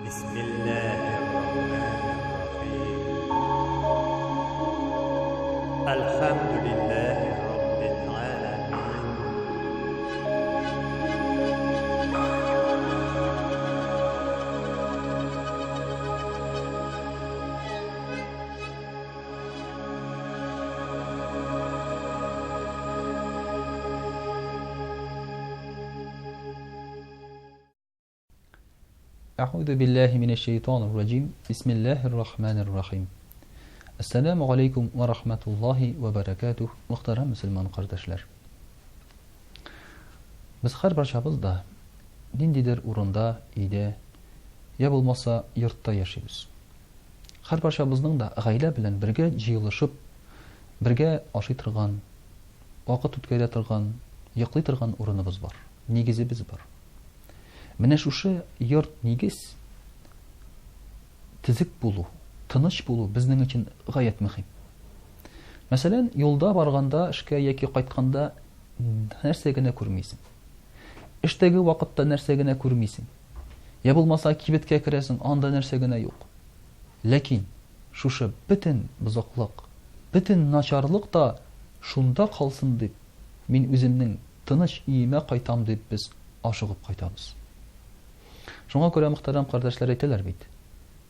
Бисмиллаһир-рахманир-рахим. Әлхәмдүлиллаһи раббил галәмин. Әгъүзу биллаһи минәш-шәйтанир раҗим. Бисмиллаһир рахманир рахим. Әссәламү галәйкүм вә рахматуллаһи вә бәрәкәтүһ, мөхтәрәм мөселман кардәшләр. Без һәрбарчабыз да ниндидер урында, өйдә, я булмаса йортта яшибез. Һәрбарчабызның да гаилә белән бергә җыелышып, бергә ашый торган, вакыт үткәрә торган, йоклый торган урыныбыз бар, нигезебез бар. Менә шушы йорт-нигез төзек булу, тыныч булу безнең өчен гаять мөһим. Мәсәлән, юлда барганда эшкә яки кайтканда нәрсә генә күрмисең. Эштәге вакытта нәрсә генә күрмисең. Я булмаса кибеткә керәсең, анда нәрсә генә юк. Ләкин шушы бөтен бозыклык, бөтен начарлык та шунда калсын дип, мин үземнең тыныч өемә кайтам дип без ашыгып кайтабыз. Шуңа күрә мөхтәрәм кардәшләр әйтәләр бит,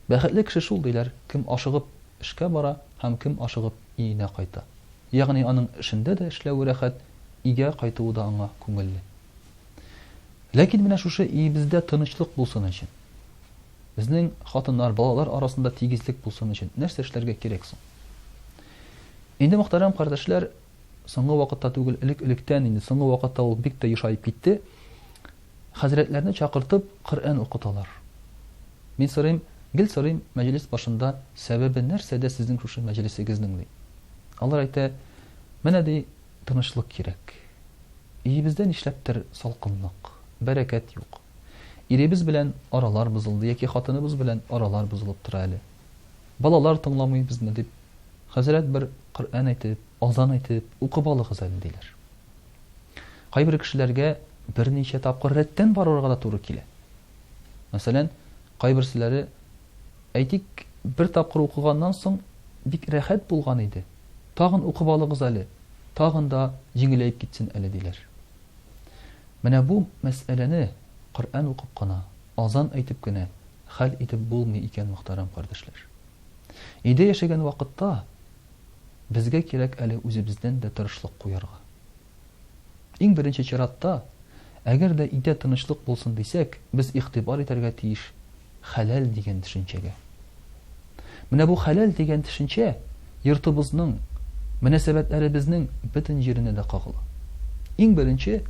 Бәхетле кеше шул, диләр, кем ашыгып эшкә бара һәм кем ашыгып өенә кайта. Ягъни аның эшендә дә эшләве рәхәт, өйгә кайтуы да аңа күңелле. Ләкин менә шушы өебездә тынычлык булсын өчен, безнең хатыннар, балалар арасында тигезлек булсын өчен нәрсә эшләргә кирәк соң? Инде, мөхтәрәм кардәшләр, соңгы вакытта түгел, элек-электән инде, соңгы вакытта ул бик тә ешаеп китте, хәзрәтләрне чакыртып, Коръән укыталар. Мин сорыйм, гел сорыйм мәҗлес башында, сәбәбе нәрсәдә сезнең шушы мәҗлесегезнең, дим. Алар әйтә, менә, ди, тынычлык кирәк. Өебездә нишләптер салкынлык, бәрәкәт юк. Иребез белән аралар бозылды яки хатыныбыз белән аралар бозылып тора әле. Балалар тыңламый безне, дип, хәзрәт бер Коръән әйтеп, азан әйтеп, укып алыгыз әле, диләр. Кайбер кешеләргә берничә тапкыр рәттән барырга да туры килә. Мәсәлән, кайберселәре, әйтик, бер тапкыр укыганнан соң бик рәхәт булган иде, тагын укып алыгыз әле, тагын да җиңеләеп китсен әле, диләр. Менә бу мәсьәләне Коръән укып кына, азан әйтеп кенә хәл итеп булмый икән, мөхтәрәм кардәшләр. Өйдә яшәгән вакытта безгә кирәк әле үзебездән дә тырышлык куярга. Иң беренче чиратта, әгәр дә өйдә тынычлык булсын дисәк, без игътибар итәргә тиеш хәләл дигән төшенчәгә. Менә бу хәләл дигән төшенчә йортыбызның, мөнәсәбәтләребезнең бөтен җиренә дә кагыла. Иң беренче,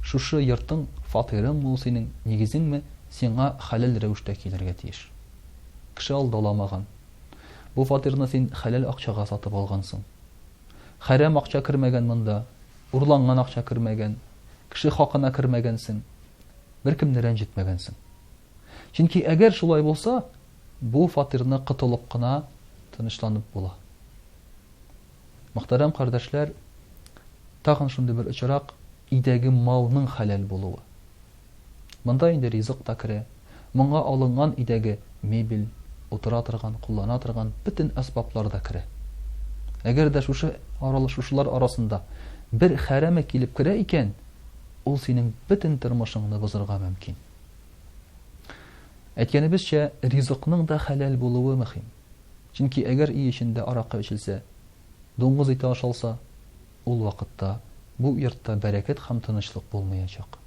шушы йортың, фатирыңмы ул синең, нигезеңме, сиңа хәләл рәвештә килергә тиеш. Кеше алдаламаган. Бу фатирны син хәләл акчага сатып алгансың. Хәрәм акча кермәгән монда, урланган акча кермәгән, кеше хакына кермәгәнсең, беркемне рәнҗетмәгәнсең. Чөнки әгәр шулай булса, бу фатирны котылып кына тынычланып була. Мөхтәрәм кардәшләр, тагын шундый бер очрак, өйдәге малның хәләл булуы. Монда инде ризык та керә, моңа алынган өйдәге мебель, утыра торган, куллана торган бөтен әсбаплар да керә. Әгәр дә шушы аралашучылар арасында бер хәрәме килеп керә икән, ул синең бөтен тормышыңны бозырга мөмкин. Әйткәнебезчә, ризыкның да хәләл булуы мөһим. Чөнки әгәр өй эчендә аракы эчелсә, дуңгыз ите ашалса, ул вакытта бу йортта бәрәкәт һәм тынычлык булмаячак.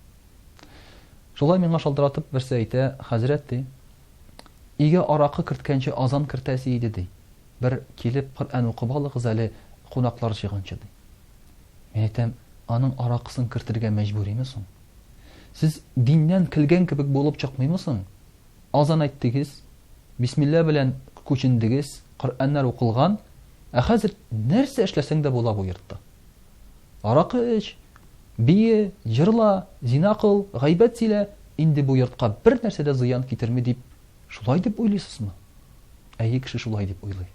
Шулай миңа шалтыратып берсе әйтә, хәзрәт, ди, өйгә аракы керткәнче азан кертәсе иде, ди. Бер килеп Коръән укып алыгыз әле, кунаклар җыйганчы, ди. Мин әйтәм, аның аракысын кертергә мәҗбүриме соң? Сез диннән көлгән кебек булып чыкмыймы соң? Азан әйттегез, бисмилла белән күчендегез, Коръәннәр укылган, ә хәзер нәрсә эшләсәң дә була бу йортта. Аракы эч, бие, җырла, зина кыл, гайбәт сөйлә, инде бу йортка бер нәрсә дә зыян китерми дип, шулай дип уйлыйсызмы? Әйе, кеше шулай дип уйлый.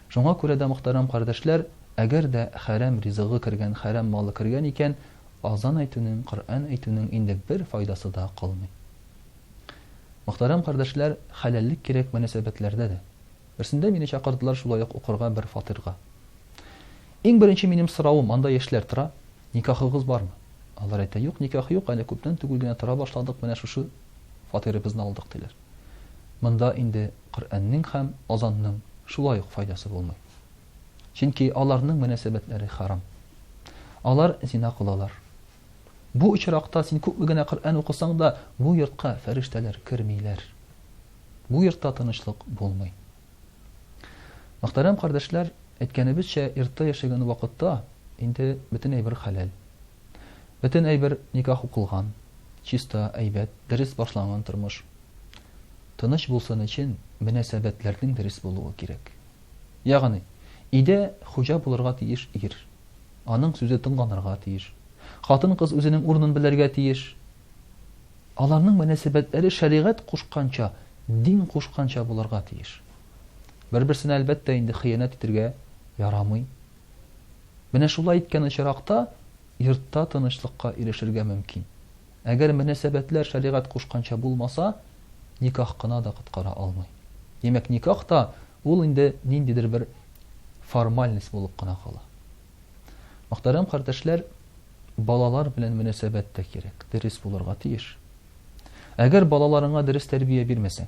Шуңа күрә дә, мөхтәрәм кардәшләр, әгәр дә хәрәм ризыгы кергән, хәрәм малы кергән икән, азан әйтүнең, Коръән әйтүнең инде бер файдасы да калмый. Мөхтәрәм кардәшләр, хәләллек кирәк мөнәсәбәтләрдә дә. Берсендә мине чакырдылар шулай ук укырга бер фатирга. Иң беренче минем соравым, анда яшьләр тора, никахыгыз бармы? Алар әйтә, юк, никах юк, әле күптән түгел генә тора башладык, менә шушы фатирыбызны алдык, диләр. Монда инде Коръәннең һәм азанның шулай ук файдасы булмый. Чөнки аларның мөнәсәбәтләре хәрам. Алар зина кылалар. Бу очракта син күпме генә Коръән укысаң да, бу йортка фәрештәләр кермиләр. Бу йортта тынычлык булмый. Мөхтәрәм кардәшләр, әйткәнебезчә, йортта яшәгән вакытта инде бөтен әйбер хәләл. Бөтен әйбер никах укылган, чиста, әйбәт, дөрес башланган тормыш. Тыныч булсын өчен мөнәсәбәтләрнең дөрес булуы кирәк. Ягъни, өйдә хуҗа булырга тиеш ир. Аның сүзе тыңланырга тиеш. Хатын-кыз үзенең урынын белергә тиеш. Аларның мөнәсәбәтләре шәригать кушканча, дин кушканча булырга тиеш. Бер-берсенә, әлбәттә инде, хыянәт итергә ярамый. Менә шулай иткән очракта йортта тынычлыкка ирешергә мөмкин. Әгәр мөнәсәбәтләр шәригать кушканча булмаса, никах кына да коткара алмый. Димәк, никах та ул инде ниндидер бер формальность булып кына кала. Мөхтәрәм кардәшләр, балалар белән мөнәсәбәт тә кирәк, дөрес булырга тиеш. Әгәр балаларыңа дөрес тәрбия бирмәсәң,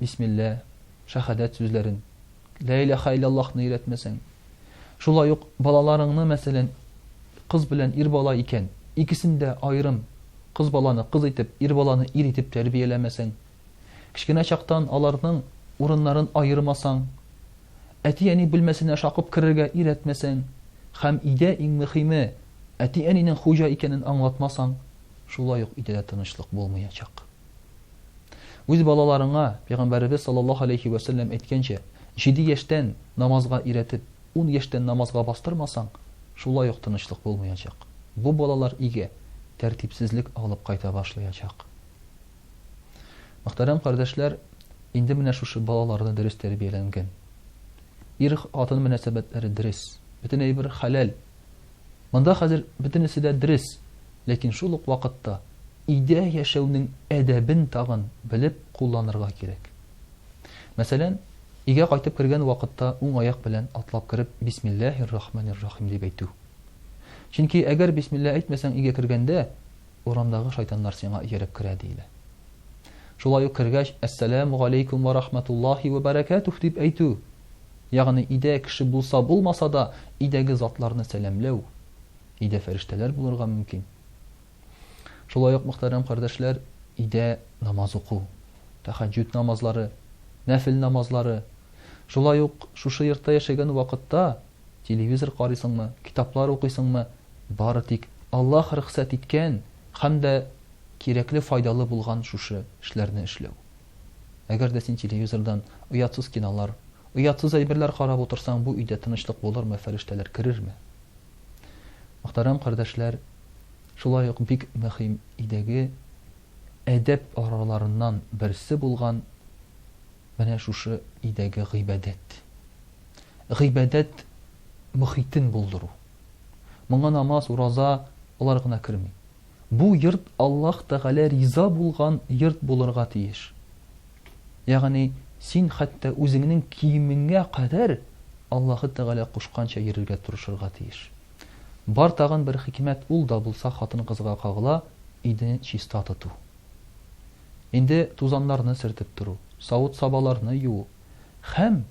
бисмилла, шәһадәт сүзләрен, лә илаһа иллаллаһны өйрәтмәсәң, шулай ук балаларыңны, мәсәлән, кыз белән ир бала икән, икесен дә аерым, кыз баланы кыз итеп, ир баланы ир итеп тәрбияләмәсәң, кечкенә чактан аларның урыннарын аермасаң, Әти-әни бүлмәсенә шакып керергә өйрәтмәсәң һәм өйдә иң мөхиме, әти-әнинең хуҗа икәнен аңлатмасаң, шулай ук өйдә дә тынычлык булмаячак. Үз балаларыңа, Пәйгамбәребез саллаллаһу алейһи вә сәлләм әйткәнчә, җиде яшьтән намазга өйрәтеп, ун яшьтән намазга бастырмасаң, шулай ук тынычлык булмаячак. Бу балалар өйгә тәртипсезлек алып кайта башлаячак. Мөхтәрәм кардәшләр, инде менә шушы балаларны дөрес тәрбияләнгән. Ир-хатын мөнәсәбәтләре дөрес, бөтен әйбер хәләл. Монда хәзер бөтенесе дә дөрес, ләкин шул ук вакытта өйдә яшәүнең әдәбен тагын белеп кулланырга кирәк. Мәсәлән, өйгә кайтып кергән вакытта уң аяк белән атлап кереп Бисмиллаһир-рахманир-рахим дип әйтү. Чөнки әгәр бисмилла әйтмәсәң өйгә кергәндә, Урамдагы шайтаннар сиңа ияреп керә, диелә. Шулай ук кергәч, Әссәләмү галәйкүм вә рахмәтуллаһи вә бәрәкәтүһ дип әйтү, ягъни өйдә кеше булса-булмаса да, өйдәге затларны сәламләү, өйдә фәрештәләр булырга мөмкин. Шулай ук, мөхтәрәм кардәшләр, өйдә намаз уку, тәһәҗҗүд намазлары, нәфел намазлары, шулай ук шушы йортта яшәгән вакытта телевизор карыйсыңмы, китаплар укыйсыңмы, Бары тик Аллаһ рөхсәт иткән һәм дә кирәкле файдалы булган шушы эшләрне эшләү. Әгәр дә син телевизордан оятсыз кинолар, оятсыз әйберләр карап утырсаң, бу өйдә тынычлык булырмы, фәрештәләр керерме? Мөхтәрәм кардәшләр, шулай ук бик мөһим өйдәге әдәп араларыннан берсе булган менә шушы өйдәге гыйбадәт. Гыйбадәт мохитен булдыру. Моңа намаз, ураза, алар гына керми. Бу йорт Аллаһ Тәгалә риза булган йорт булырга тиеш. Ягъни син хәтта үзеңнең киемеңә кадәр Аллаһы Тәгалә кушканча йөрергә тырышырга тиеш. Бар тагын бер хикмәт, ул да булса хатын-кызга кагыла, өйне чиста тоту. Инде тузаннарны сөртеп тору, савыт-сабаларны юу һәм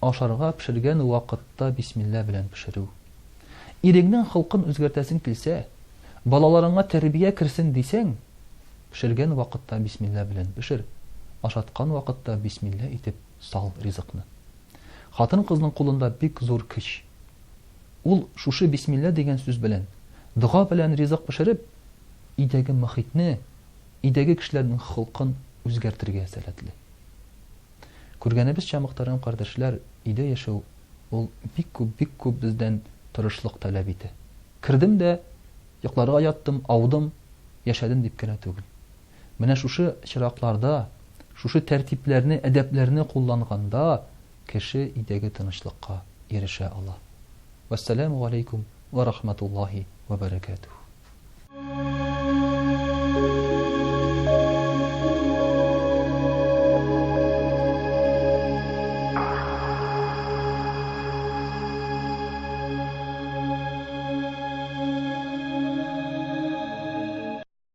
Ашарга пешергән вакытта бисмилла белән пешерү. Иреңнең холкын үзгәртәсең килсә, балаларыңа тәрбия керсен дисәң, пешергән вакытта бисмилла белән пешер, ашаткан вакытта бисмилла итеп сал ризыкны. Хатын-кызның кулында бик зур көч. Ул шушы бисмилла дигән сүз белән, дога белән ризык пешереп, өйдәге мохитне, өйдәге кешеләрнең холкын үзгәртергә сәләтле. Күргәнебезчә, мөхтәрәм кардәшләр, өйдә яшәү ул бик күп, бик күп бездән тырышлык таләп итә. Кердем дә, йокларга яттым, аудым, яшәдем дип кенә түгел. Менә шушы чиракларда, шушы тәртипләрне, әдәпләрне кулланганда кеше өйдәге тынычлыкка ирешә ала. Вәссәламү галәйкүм вә рахмәтуллаһи вә бәрәкәтүһ.